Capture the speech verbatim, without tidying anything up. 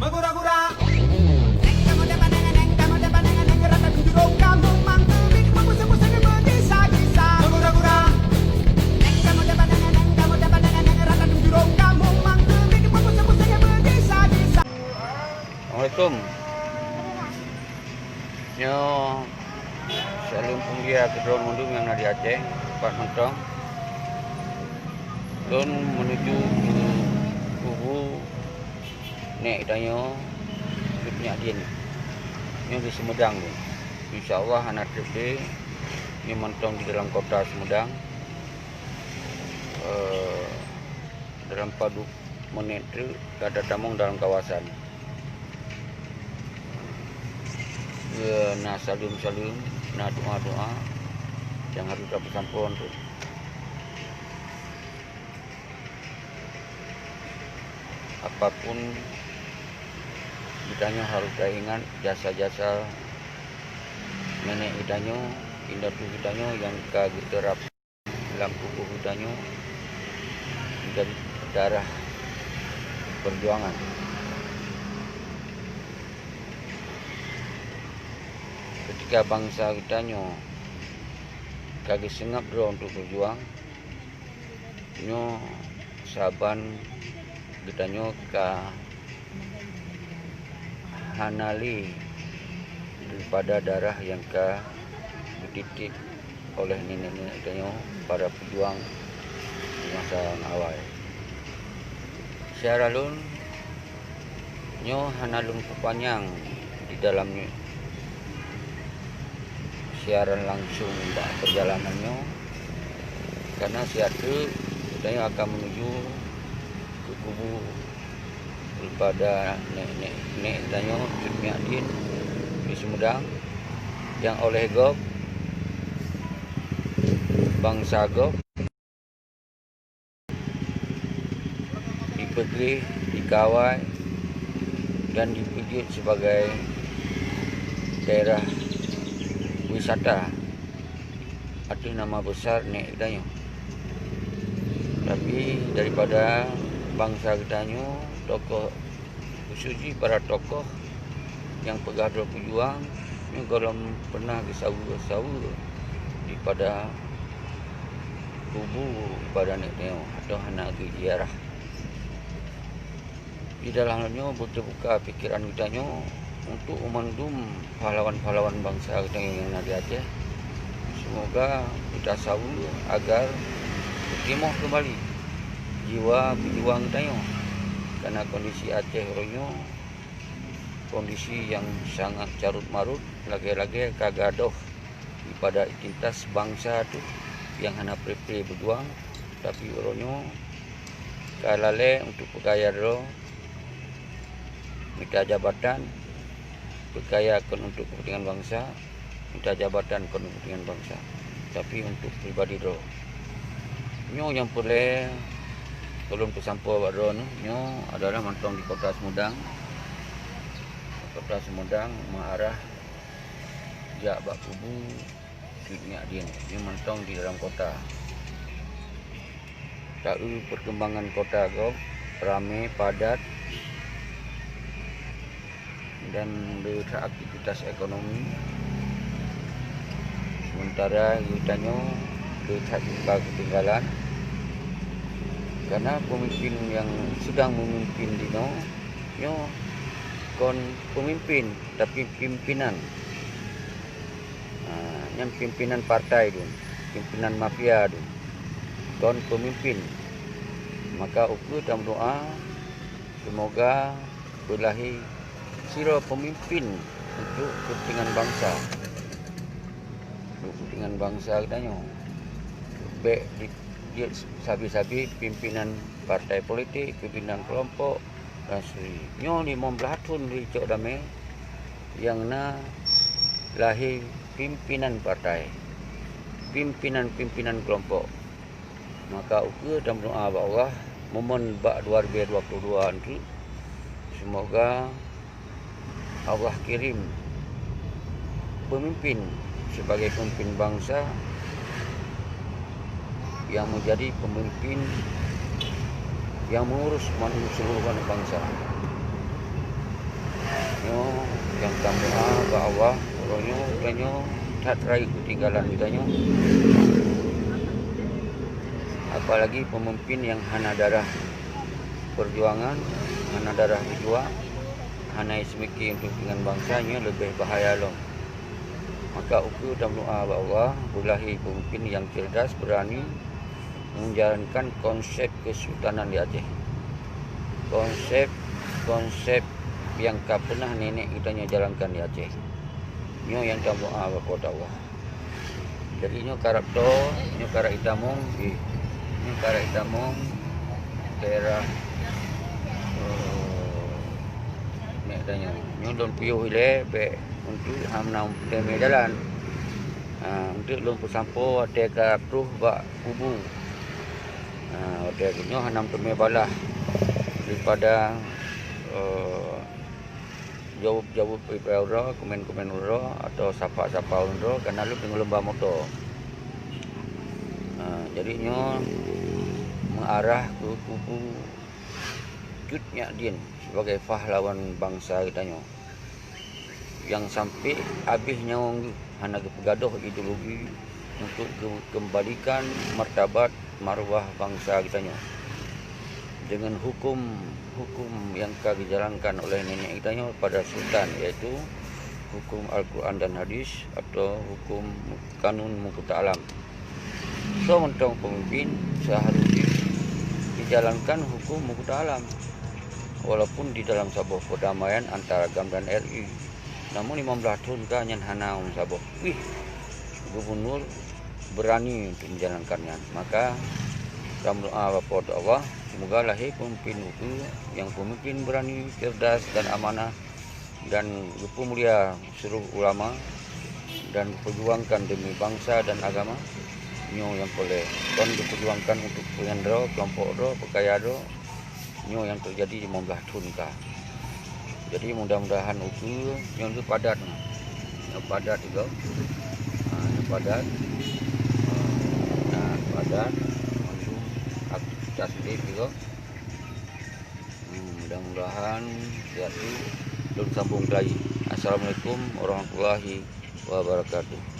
Meugura-gura. Assalamualaikum. Nyoe saleuem peumulia keu droe mandum nyang na di Aceh, pat mantong. Lôn menuju keu kubu Nek geutanyoe, Cut Nyak Dien. Nyoe di Sumedang nyoe. Insya Allah hana treb lé, nyoe mantong di dalam kota Sumedang. Eh, dalam padub menit treuk ka tatamong dalam kawasan. Keu na saleuem-saleuem, na doa-doa nyang harôh tapeusampoe treuk. Apapun geutanyoe harôh taingat jasa-jasa nenek geutanyoe, indatu geutanyoe nyang ka geuteurap lam tuboh geutanyoe dari darah peujuangan. Keutika bansa geutanyoe ka geuseungab droe untuk peujuang, nyoe saban geutanyoe ka hana lé daripada darah nyang ka geutieb oleh nenek-nenek tanyoe, para peujuang di masa nyang awai. Syedara lôn, nyoe hana lôn peupanyang di dalam siaran langsung bak peurjalanan nyoe, karena siat teuk geutanyoe akan menuju keu kubu daripada nek-nek, nek tanyoe Cut Nyak Dien di Sumedang, nyang oleh gob, bansa gob dipeugléh, dikawai, dan dipeujeuet sibagai daerah wisata ateueh nama besar nek geutanyoe. Tapi daripada bansa geutanyoe, tokoh, khusus jih para tokoh nyang peugah droe peujuang, nyoe gohlom peunah geusaweue-saweue dipada kubu daripada nek tanyoe atau hana geuziarah. Di dalam nyoe beuteubuka pikeran geutanyoe untuk mandum pahlawan-pahlawan bansa geutanyoe nyang na di Aceh. Seumoga geutanyoe saweue agar geutimoh keumbali jiwa peujuang geutanyoe, karena kondisi Aceh uroe nyoe kondisi nyang sangat carôt-marôt, lagée-lagée ka gadôh daripada identitas bansa teuh nyang hana pré-pré beujuang, tapi uroe nyoe ka lalée untuk peukaya droe, mita jabatan, peukaya kon untuk keupeuntengan bansa, mita jabatan kon untuk keupeuntengan bansa, tapi untuk pribadi droe. Nyoe nyang peureulée ulôn peusampoe bak droeneuh nyoe adalah mantong di Kota Sumedang. Kota Sumedang meuarah jak bak kubu Cut Nyak Dien, nyoe mantong di dalam kota. Taeu peukeumbangkan kota gob ramé, padat, dan le that aktivitas ekonomi. Sementara geutanyoe le that ka keutinggalan, karena peumimpin nyang sedang meumimpin dinoe nyoe kon peumimpin, tapi pimpinan. Ha, nyan pimpinan partai dum, pimpinan mafia dum, kon peumimpin. Maka ukeue tameudoá, seumoga beulahé sidroe peumimpin untuk keupeuntengan bansa, untuk keupeuntengan bansa geutanyoe. Bék di-, jeuet sabe-sabe pimpinan partai politik, pimpinan keulompok, dan seterusnya. Nyoe limong blaih thon lé cok damé nyang na lahé pimpinan partai, pimpinan-pimpinan keulompok. Maka ukeue tameudoá bak Allah, meumon bak dua ribu dua puluh dua nyoe, seumoga Allah kirém peumimpin sibagai peumimpin bansa nyang meujadi peumimpin nyang meurus manusia seuluruh bansa. Nyoe nyang tameudoa bak Allah, uroe nyoe geutanyoe that rayeuk keutinggalan geutanyoe. Apalagi peumimpin nyang hana darah peujuangan, hana darah beujuang, hana seumike untuk keupentingan bansa, nyoe leubeh bahaya lom. Maka ukeue tameudoa bak Allah, beulahé peumimpin nyang cerdas, beurani menjalankan konsep kesultanan di Aceh. Konsep-konsep nyang ka peunah nenek geutanyoe jalankan di Aceh. Nyoe nyang tameudoa bak Po teu Allah. Jadi nyoe karab toe, nyoe karab itamong, ih, nyoe karab itamong daerah, eh, nek tanyoe. Nyoe lôn piôh ilée bék untuk hana teumé jalan. Ha, untuk lôn peusampoe watée ka troh bak kubu. Ha, watée nyoe hana teumé balah daripada, eh, jaweueb-jaweueb ipée uroe, komen-komen uroe, atau sapa-sapa uroe, karena lôn deungon lôn ba moto. Ha, jadi nyoe meuarah keu kubu Cut Nyak Dien sebagai pahlawan bansa geutanyoe nyang sampai abéh nyawöng geuh hana geupeugadôh ideologi untuk geukeumbalikan martabat marwah bansa geutanyoe. Deungon huköm-huköm nyang ka geujalankan oleh nenek geutanyoe pada sultan, yaitu huköm Al-Quran dan Hadis atau huköm kanun Mukuta Alam. Soe mantong peumimpin seuharusjih jijalankan huköm Mukuta Alam, walaupun di dalam saboh perdamaian antara GAM dan R I. Namun limong blaih thon ka nyan hana meusaboh pih gubunur beurani untuk menjalankan nyan. Maka, tameudoa bak Po teu Allah, semoga lahé peumimpin ukeue nyang peumimpin beurani, cerdas dan amanah, dan geupeumulia seluruh ulama dan geupeurjuangkan demi bansa dan agama. Nyoe nyang peureulée, kon geupeurjuangkan untuk peunyan droe, kelompok droe, peukaya droe. Nyoe nyang teujadi limong blaih thon ka. Jadi, mudah-mudahan ukeue nyoe geupadat nyoe. Nyoe padat juga. Ha, nyoe padat. Ha, nah, padat. Mandum aktivitas udép juga. Hmm, mudah-mudahan sehat tu. Lôn sambung lagi. Assalamualaikum warahmatullahi wabarakatuh.